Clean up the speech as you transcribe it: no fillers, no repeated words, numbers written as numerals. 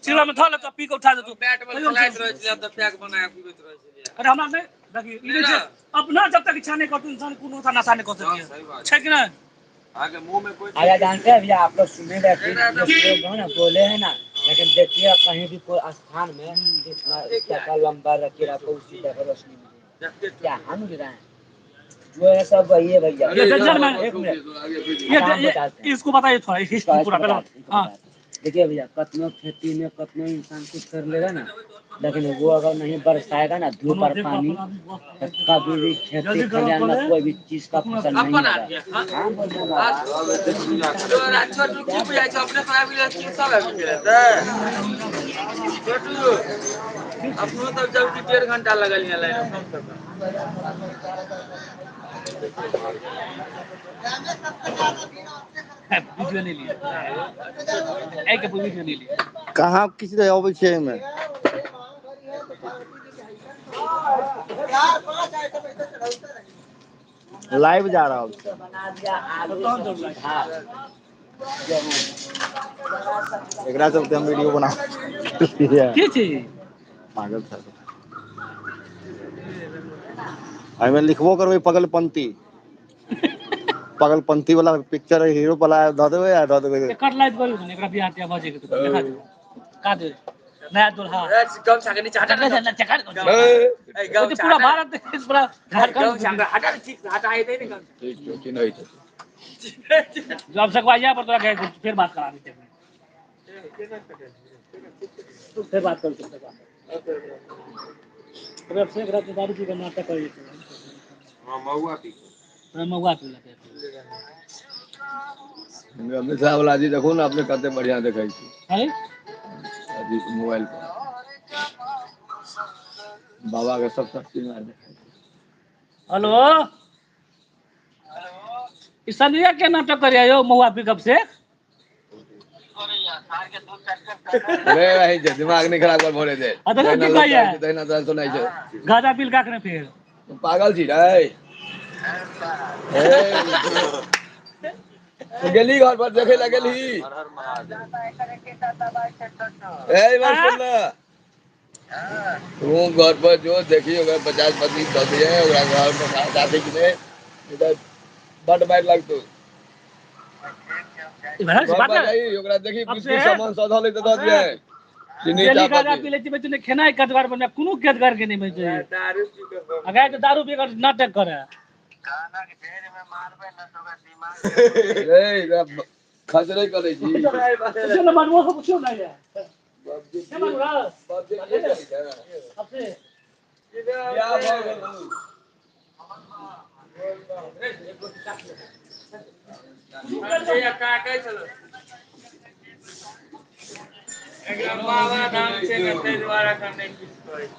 चिल्ला में धऽ लेतौ, पी के उठा देतौ। बैट बॉल तैयो हम खेलाइत चलि रहै छलियै तऽ पैक बना कऽ पीबैत रहै छलियै। अरे हमरा नहि देखियौ, ई नहि नहि छै। ने। अपना जब तक इच्छा नहि करतौ इंसान, कोनो नशा नहि कऽ हँ, सकैए। सही बात छै कि नहि? अहाँके मुँह मे कोइ आया चीज के जानते हैं भैया, आप लोग सुने रहे कि एकरा जो तऽ लोग है ना बोले है ना, लेकिन देखिए कहीं भी कोई स्थान में इतना हमरे इस की तरह का आइ लंबा नहि लकीर आपको उसी छोटी तरह का रोशनी मिलेगा। जते क्या छोटू हम गिराए जो है सब वही है भैया। ये डेंजर में एक मिनट, ये अच्छा हम ये बताते हैं। इसको बताइए थोड़ा इसको हिस्ट्री इसको पूरा पहले। बताते हैं, इसको हाँ। बताते हैं। देखिए भैया, कतनो खेती में कतनो इंसान कुछ कर लेगा ना, लेकिन वो अगर नहीं बरसाएगा ना धूप कोनो और देखो पानी, अपन आदमी तो कभी भी खेती जल्दी गरम खलिहान कऽ में ले। कोई भी चीज का फसल नहीं अपन होगा। आदमी हँ। हाँ बोल रहे हैं बाबा। तोरा छोटू की क्या बोल बुझाइ रहे छौ, हैं? अपने सब आबि गेलै कि सब आबि गेलै तऽ छोटू अपनो तब जबकि 1.5 घंटा लगल लाइन मे कम से कम। वीडियो नहीं लिए, एहि के वीडियो नहीं लिए। कहाँ किछु नहि अबै छै एहिमे। लाइव जा रहल तो छै। बना दिया तो आलू तहन सब्जी जरूर भात गेहूँ। एकरा चलते हम वीडियो बना की छी। पागल छल। एहिमे लिखबो करबै पगलपंती। पगलपंथी वाला पिक्चर हीरो वाला दऽ देबै आ दऽ देबै। एकर लाइव करू ने, एकरा बियाह तियाह भऽ जेतै तऽ देखा देबै का देबै नया दुल्हा। गमछा के नीचा हटा ने। ए ओ तऽ गमछा पूरा हटा। भारत देश, पूरा झारखंड गमछा हटा ने, ठीक हटा हेतै ने गमछा। ठीक छौ, चिन्है छै। जब से यहाँ पर तोरा के फिर बात करा देते हैं। तू फिर बात कर, फिर बात कर। अब से रात में दारू पी के नाटक करै छै। हँ, महुआ पी। हाँ, महुआ पी लेतै। हमरा मिथिला वाला जी देखू ने अपने कते बढ़िया देखै छी। हैं? अथी मोबाइल पर बाबा के सब श्रृंगार देखै छी। हेलो, ई सनिया के नाटक करिया यौ महुआ पिकअप से। रे रहै छै, दिमाग नहि खराब कर भोरे दे। आ देखो जहिना की लोक कहैया। कहै छै तहिना तोरा सुनाइ छै। गाजा पील का ने फेर। तू पागल छी रे? हे, तू गेली घर पर देखै लए गेलही? हर हर महादेव। ए इमहर आँ? सुन ने, तू घर पर जो देखी ओकरा 50-25 दऽ दिहे ओकरा घर पर साथ कि नहि, नहि तऽ बड मारि लगतौ। ई भेल घर बात पर जाही ओकरा देखी, अब बिस्कुट से सामान सब धऽ लै तऽ अब दऽ से दिहे चीनी डेली गाजा चाहपत्ती। पी लै छी, बेचू ने खेनाइ कटगर बने कोनो कटगर के नहि बचै। दारू पी के आ गाय के दारू पी के नाटक करे। रे खसरे करै छी। पूछियो ने मनमोहन से, पूछियो ना ये। बाप जे के मानू रा बाप जे के करै छै। अब से बियाह भऽ गेलौ। काटै छलो। एकरा बाबा धाम छै ने, ताहि दुआरे एखन नहि किछु कहै छै।